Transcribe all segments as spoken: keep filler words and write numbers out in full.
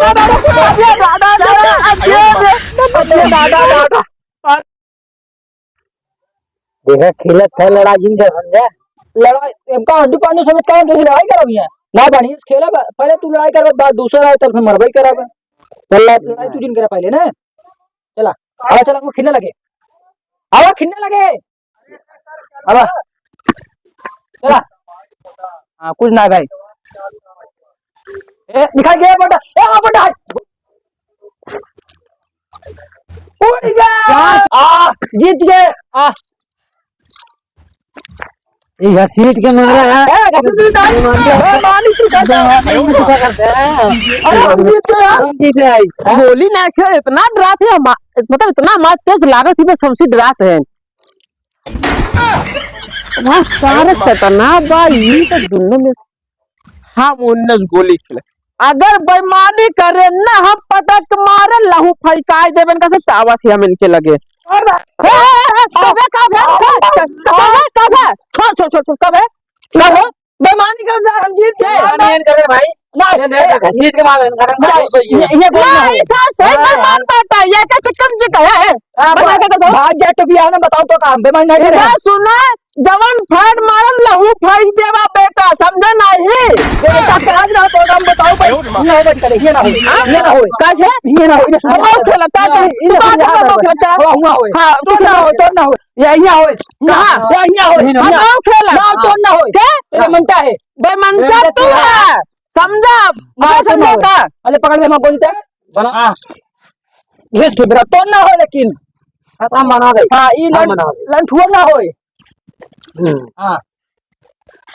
दादा, दादा, दादा, दादा। देखा, खेलत है लड़ाई जिन से समझा। लड़ाई, इनका हड्डू पांडू समझ का हम तुझे लड़ाई करब यहाँ? ना बनी, इस खेला बा-, पहले तू लड़ाई करबे, बाद दूसरा आए, तब फिर मरबे करबे। चल, लड़ाई तू जिन करे पहले ना। चला, आवा, चला, वो खिन्ने लगे। आवा, खिन्ने लगे। आवा। चला। हाँ, कुछ ना भाई। ए, दिखा गया बटा। ए, हाँ, बटा। उड़ गया। आ, जीत गए। आ। ई घसीट के मारा है। ए, घसीट के मारा है। ए, मालिक तू करता है। मालिक तू करता है। अरे, हम जीत गए यार। हम जीत गए। गोली ना खेल, इतना डरात है, मा-, मतलब, इतना मार तेज लागत ही, बस हमसे डरात है। इतना सारे खतरनाक बा, ई तो दुनिया में हम उन्नीस गोली खेले। अगर बेईमानी करे ना, हम पटक मारे, लहू फैकाई देबे इनका से, तावत ही हम इनके लगे। अरे! ए, ए, ए, ए, कबे, कबे, कबे, कबे, कबे? छोड़, छोड़, छोड़, छोड़, कबे? कबे? बेईमानी कर रहा, हम जीत गए। बेईमानी नहीं करे भाई। ना, ये नहीं, ए, घसीट के मार, इनका ना, ना, सही है। ये, ये कोई ना ना, हो। ऐसा सही हाँ, में हाँ। मार पाता, ये क्या चिकन चिकन है? हाँ, बना के दो। भाग जाए तो भी आना, बताओ तो काम, बेईमानी नहीं करे। इधर सुना, जवन फाड़ मारम लहू फाड़ देवा बेटा, समझा नहीं? ये बेटा, आज ना तो काम बताओ भाई। ये ना हो, बंद करे, ये ना हो, हाँ? ये ना हो। का है? ये ना हो, ये सुना। हम और खेला, का ये ना हो, कही? ये ना हो, बात ये हम ना और खेला, का? हुआ, हुआ हो। हाँ, तो ना हो, तो ना हो। ये यहाँ हो। कहाँ? ये यहाँ हो। हम और खेला। ना, तो ना हो। क्या? ये मनता है। बेमंशा तू है, समझा? हाँ, बस तो ना समझा हो। का? अरे पकड़ ले, मैं बोलते हैं। बना। हाँ। घिस के बेरा तो ना हो, लेकिन। खत्म बना दे। हाँ, ई खत्म लंठ-, बना दे। लंठुआ ना होए। हम्म। हाँ।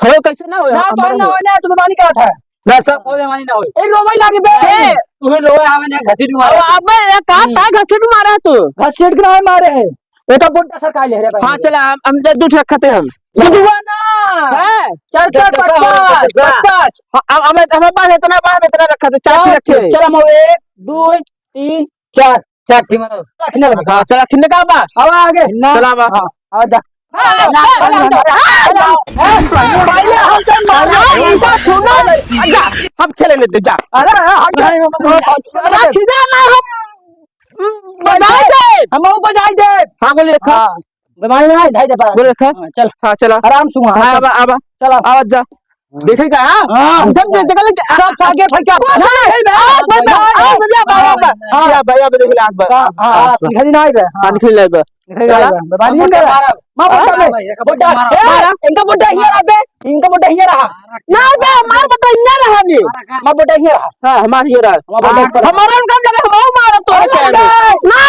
हो, कैसे ना होए? ना, हम तो ना होए ना, तुम्हें मानी कहा था। ना, सब कोई मानी ना होए। ए, रोवे लागे बे। ए, तुम्हें रोवे आवे ना, घसीट मारा। अब, अब ये कहा हम्म। था, घसीट मारा तू? घसीट के ना मारे है। ये तो बुड्ढा सरकार ले रहे भाई। हाँ, चला, हम, हम दे, दू ठे खाते हम। बुढ़वा ना। है? चार, चार, पाँच, पाँच, पाँच, पाँच। हाँ, अब हमें, हमें पास इतना बा, हम इतना रखा था, चार ही रखे। चल, हम एक, दो, तीन, चार। चार ठी मारो। रखने लगे। हाँ, चला, खिन्ने का बा? अब आगे। ना। चला बा। हाँ, आ जा। हाँ, हाँ, हाँ, हाँ, हाँ, हाँ, पहले हम तो मारो, इनका सुनो। जा, हम खेले लेते, जा। अरे, अरे, हट जा। नहीं, हम, हम, अरे, खिजा ना, हम बजाई दे। हम वो बजाई दे। हाँ, गोली रखा। हाँ। बेमारी ना है, ढाई दे पारा। गोली रखा। हाँ, चल। हाँ, चला। आराम से वहाँ, हाँ, चल। आवा, आवा। चला। आवा, जा। देखे का, हाँ? हाँ। सब जगह लग जा। सब सागे फंसा। नहीं, नहीं, नहीं, आ, नहीं, सब नहीं, आ, सब नहीं, बाबा, बाबा। हाँ। या भैया, देख ले, आज बार। हाँ, हाँ, हाँ। निकल जाए बे। हाँ। निकल जाए बे। निकल जाए बे। बेमारी नहीं कर रहा। मार, मार, मार, मार। ए, इनका बोटा हिया रहा बे, इनका बोटा हिया रहा। ना बे, हमार बोटा हिया रहा नहीं। हमार बोटा हिया रहा। हाँ, हमार हिया रहा। हमार बोटा हिया रहा। हमारा उनका करे, हम मारा तो अरे, है। ना,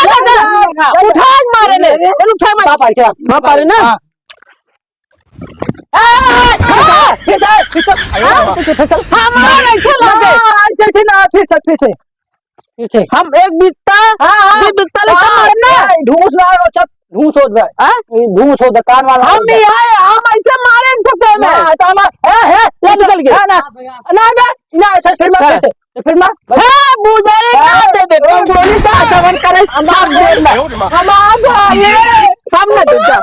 ना, ना, ना। उठा के मारे ले। अरे, उठा के मार। पापा, क्या? हाँ, पारे ना। हाँ। ए, ए, फिर चल, फिर चल। हाँ, फिर चल, फिर चल। हमारा ऐसे लगे। हाँ, ऐसे, ऐसे ना, फिर चल, फिर से। ठीक है। हम एक बित्ता, हाँ, हाँ। दो बित्ता लेकर हाँ, मारना। ए, ढूंस ना हो, चुप, ढूंस हो जाए। हाँ? ये ढूंस हो जाए, कान वाला हम हो जाए। नहीं आए, हम ऐसे मारे इन सबके में। ना, तो हम, ए, ए, ये निकल गए। ना, ना, ना, ना, ऐसे फिर मार, हाँ। ऐसे, ये फिर मार। हाँ, बुझारी ना हाँ। दे दे, तो गोली का आक्रमण करे, हम मार दे ना। हम आ गए। हम ना दे जा,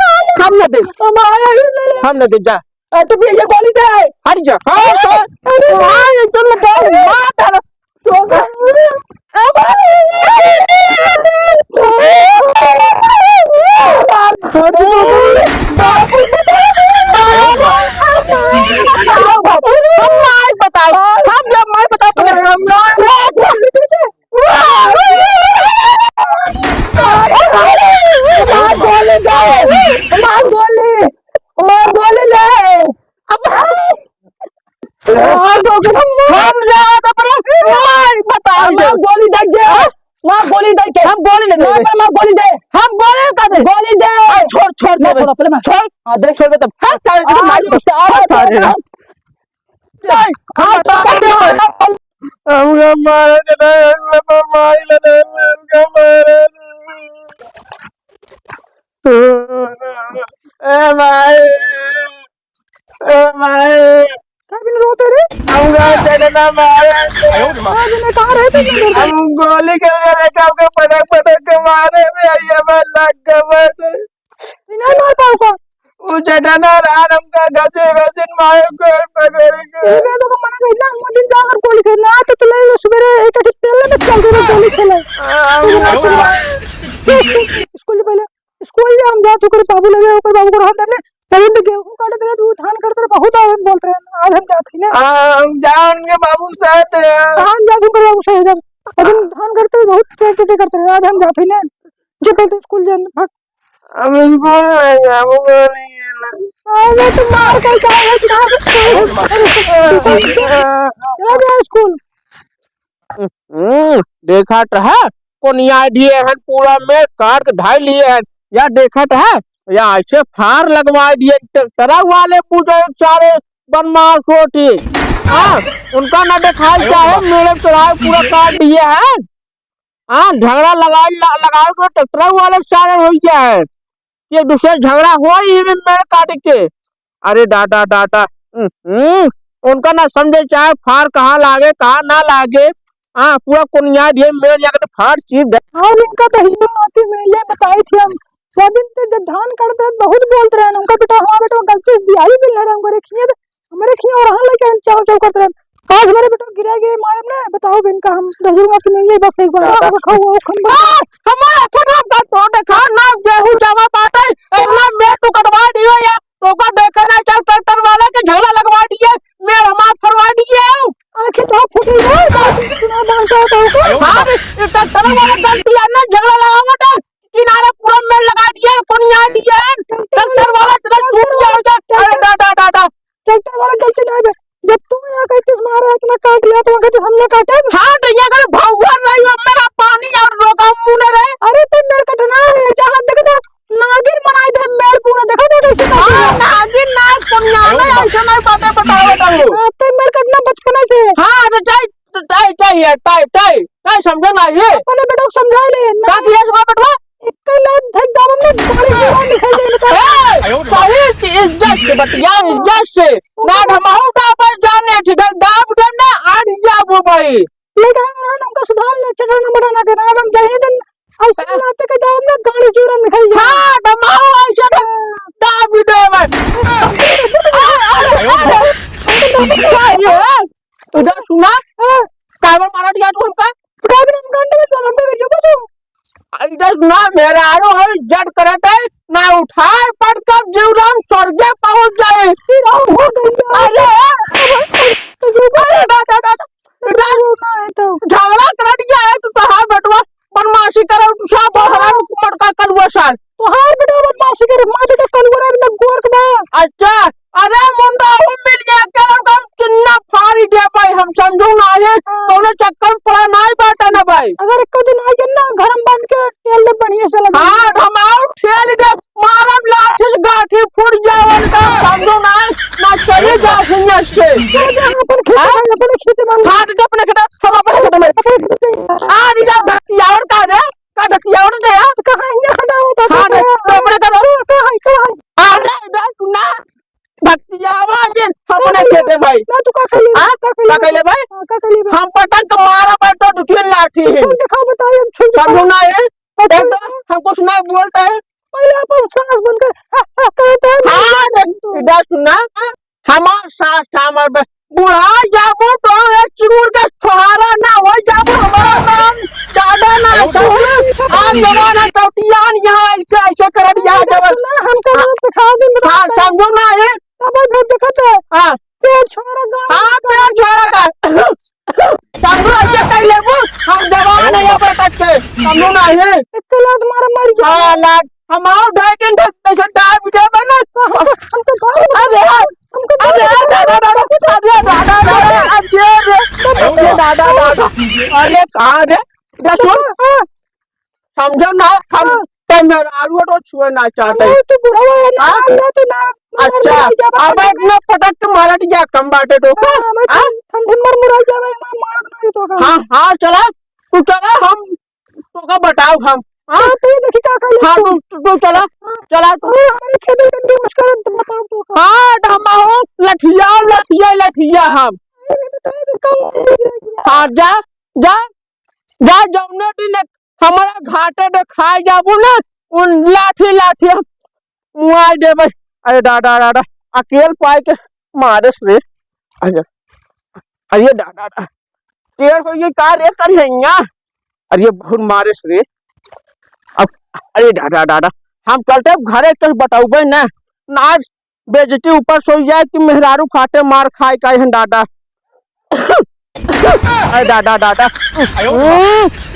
हम ना दे। हमारे ही ले ले। हम ना दे जा। ए, तू भी ये गोली दे। हट जा। हाँ, तो, अरे। हाँ, ये तो लगा, मार डालो। हम मार बताओ, हम जब मार बताओ, पहले हम मार गोली दे, मार गोली, मार गोली ले। अब हम जात अपना माई बताओ। माँ गोली दे दे। माँ गोली दे दे। हम गोली नहीं देबे। माँ गोली दे। हम गोली का दे। गोली दे। हाँ, छोड़, छोड़ दे। छोड़, अपने में। छोड़। हाँ, दे। छोड़ दे तब। हाँ, चल, हाँ, मार। रुक जा, हाँ, हाँ, चल। हाँ, चल। हमका मारे के नहीं, हमका मारे के नहीं, हमका मारे। ए माई, ए माई। का बिन रोते रे? हमका चढ़ना मारे। आज मैं कहाँ रहते इतने देर से? हम गोली के मेरे काम के पटक पटक के मारे रे, ये मैं लग गए। नहीं मार पाऊंगा। उ चटना रान हमका घसे घसे मारे को पकड़ के। ये तो मना नहीं ना, हम दिन जाकर गोली खेलना, आज तो ले लो सवेरे एक एक तेल ले फूल है, ओकर बाबू को रहत है ना, तभी तो गेहूं काटे थे, तू धान काटते रहे, बहुत आवे बोलते हैं, आज हम जाते हैं ना। हाँ, हम जान के बाबू साथ हैं। हाँ, हम जाते हैं बाबू साथ हैं। अभी धान काटते हैं, बहुत टेढ़े टेढ़े करते हैं, आज हम जाते हैं ना। जो कहते स्कूल जाने, भाग। अब स्कूल नहीं जाऊंगा, नहीं जाना। अरे तो मार के क्या है, क्या है? चला गया स्कूल। हम्म, देखत है, कोनिया दिए हैं, पूरा मेड़ काट के ढाई लिए हैं। या देखत है, या ऐसे फार लगवा दिए, ट्रैक्टर वाले पूछे सारे बदमाश होती। हाँ, उनका ना दिखाई चाहे, मेरे चढ़ाए पूरा काट दिए हैं। हाँ, झगड़ा लगाए, ल-, लगाए तो ट्रैक्टर वाले सारे हो गया है। कि एक दूसरे झगड़ा हो ही में मेड़ काट के। अरे दादा, दादा, हम्म, उनका ना समझे चाहे फार कहाँ लागे, कहाँ ना लागे। हाँ, पूरा कोनिया दिए मेड़ जाके फार चीर दे। हाँ, इनका तो हिम्मत आती में ये बताई थी हम। वो दिन तो जब धान काटते हैं, बहुत बोलते रहे, उनका बेटा, हमारा बेटा गलती से बिहारी मिल रहा है, हमको रखिए तो, हमारे खिया और हाँ लेके हम चाव चाव करते रहे। आज हमारे बेटा गिरा गए, मारे ना, बताओ बहन का हम दस रुपया की नहीं है, बस एक बार दादा। रखा हुआ वो खंभा। आ, हमारा खंभा का तो देखा ना, गेहूं जमा बाटे, इतना मेड़ तू कटवा दियो या, तो का देखे ना चल ट्रैक्टर वाला के झगड़ा लगवा दिए, मेड़ हमार फरवा दिए। आंखें तो फूटी है, बात सुना मांगता है तो। हाँ, ये ट्रैक्टर वाला गलती है ना, झगड़ा लगावत है, किनारे पूरा मेड़ लगा दिए, कोनिया दिए, ट्रैक्टर वाला इतना चूतिया हो गया। अरे दादा, दादा। ट्रैक्टर वाला गलती ना है। जब तू यहाँ कहती तुम्हारा इतना काट लिया, तो वहाँ कहती हमने काटा। हाँ, तो यहाँ कर भौंकत रही हो, मेरा पानी और रोका मुँह रहे। अरे तो मेरे कटना है, जहाँ देखे तो नागिन बनाई दे, मेड़ पूरा देखा तो कैसे काट हाँ, दिया। नागिन ना, कोनिया ना, ऐसा ना बातें बताओ, बताओ। हाँ, तो मेरे कटना बचपन से। हाँ, तो चाहे तो तय, तय है, तय, तय, तय समझे ना ये? अपने बेटा को समझा ले, ना। का किया इसका बेटवा? एक लात धक दाबम ना, गाड़ी पूरा निकल जाए बेटा। ए, सही से, इज्जत से बतिया, इज्जत से। ना धमाऊ का पर जाने, ठीक है, दाब दे ना, आड़ जाबो भाई। ले जा, ना, ना, उनका सुधार ले, चलो ना, बड़ा ना देना, हम जाइए दिन, ऐसे लाते के दाबम ना, गाड़ी चूरा निकल जाए। हाँ, धमाऊ ऐसे तो दाब दे भाई। अरे, अरे, अरे, अरे, अरे, इधर सुना, हाँ। काबर मारत गया तू हमका? काबर हम गंड में चल, हम तो वीडियो को तू। इधर सुना, मेरा आरो है, इज्जत करत है, ना उठाए, पर कब जीवराम स्वर्गे पहुंच जाए। फिर हम हो गई। अरे, अरे, दादा, दादा, इधर झगड़ा करत गया है तू, तो हाँ बेटवा, बदमाशी करे, तू सब हराम कुमार का कलुआ सार। तोहार बेटा बदमाशी करे, मार बेटा कलुआ रे, मैं गोर के बा। अच्छा, अरे मुंडा, हूँ मिल गया, क्या लड़का, हम चिन्ना फाड़ी दे भाई, हम समझो ना है, हाँ। कौनो चक्कर में पड़ा ना है बाटा ना भाई। अगर एको दिन आई ना, घर में बंद के, तेल दे बढ़िया से लगा। हाँ, हम आओ, ठेल दे, मारब लाठी से गाठी फूट जाए, उनका समझो ना है, ना चले जा हियाँ से। जा, जा, अपने खेत हाँ? में, अपने खेत में। हाँ, तो अपने खेत, हम अपने खेत में। अपने खेत में। आ, नहीं जा, धरती और का रे? का बतियावत है यार? कहाँ हियाँ खड़ा हो, बाबा? हाँ, रे, तो अपने करो। कहाँ है, कहाँ है? अरे, इधर सुना। बतियावा जे अपने कहाँ खेते भाई। ना, तू का कर ले? हाँ? का कर ले? का कर ले भाई? हाँ, का कर ले भाई? हम पटक के मारा बैठो, दो तीन लाठी है। छू दिखाओ, बताओ, हम छू दिखाओ। समझो ना है? अच्छा। एकदम हम कुछ नहीं बोलते हैं। पहले अपन सास बनकर, हाँ, हाँ, कहते हैं, हाँ, नहीं, रे, इधर सुना। हमार सास था, हमार बे-, बुढ़ा जाबो तो ये चूर के छोहारा ना हो जाबो, हमारा नाम दादा ना हो। आज जमाना चौटियान यहाँ ऐसे, ऐसे कर दिया है, जब सुना, हमको हाँ। नाम सिखा दे, मेरा हाँ, बच्चा। समझो ना ये। तब हम देखत है। हाँ। ये छोरा गाँव हाँ, का। पेड़ छोरा का। समझो ऐसे कर लेबो, हम जवान है यहाँ पर तक के। समझो ना ये। एक लात मारा मर गया। हाँ, लात। हम आओ ढाई तीन ठे पैसे डाल भी देबे ना। हमको बहुत अरे यार, हमको अरे यार, दादा, दादा, अरे दादा, दादा, अरे रे, अरे दादा, दादा, अरे कहाँ रे? इधर सुन, समझो ना, हम तो मेहरारू तो छुए ना चाहते। अरे तू बुढ़वा है ना, हाँ? हम ना तो ना, अच्छा, ना, ना, अब ना, इतना पटक के मारा दिया कम बाटे तो का? हाँ, हमें हाँ? ठंडी मर मुराई जावे, मार, मार नहीं तो का? हाँ, हाँ, चला, तू चला, हम तोका बताओ हम। हाँ? हाँ, तू देखी का कर ले हाँ, तू। तू, तू, तू चला, हाँ। चला तू। अरे, हमारे खेत में तू उसका तो बताओ तू का। हाँ, तो हम हो लठिया, लठिया, लठिया हम। अरे, बताओ तो कौन है? हाँ, जा, जा, जा, जौने दिन हमारा घाटे देखाए जाबू ना, उन लाठी, लाठी हम मुआई देबे। अरे दादा, दादा, अकेल पाए के मारे से रे। अरे, अरे दादा, दादा, टेढ़ हो गई का रे करिहैया? अरे बहुत मारे से रे। अब, अरे दादा, दादा, हम चलते घरे, कहीं बतौबे ना। ना आज बेइज्जती ऊपर से होइ जाए कि मेहरारू खाते मार खाए का हन दादा। अरे दादा, दादा। हम्म।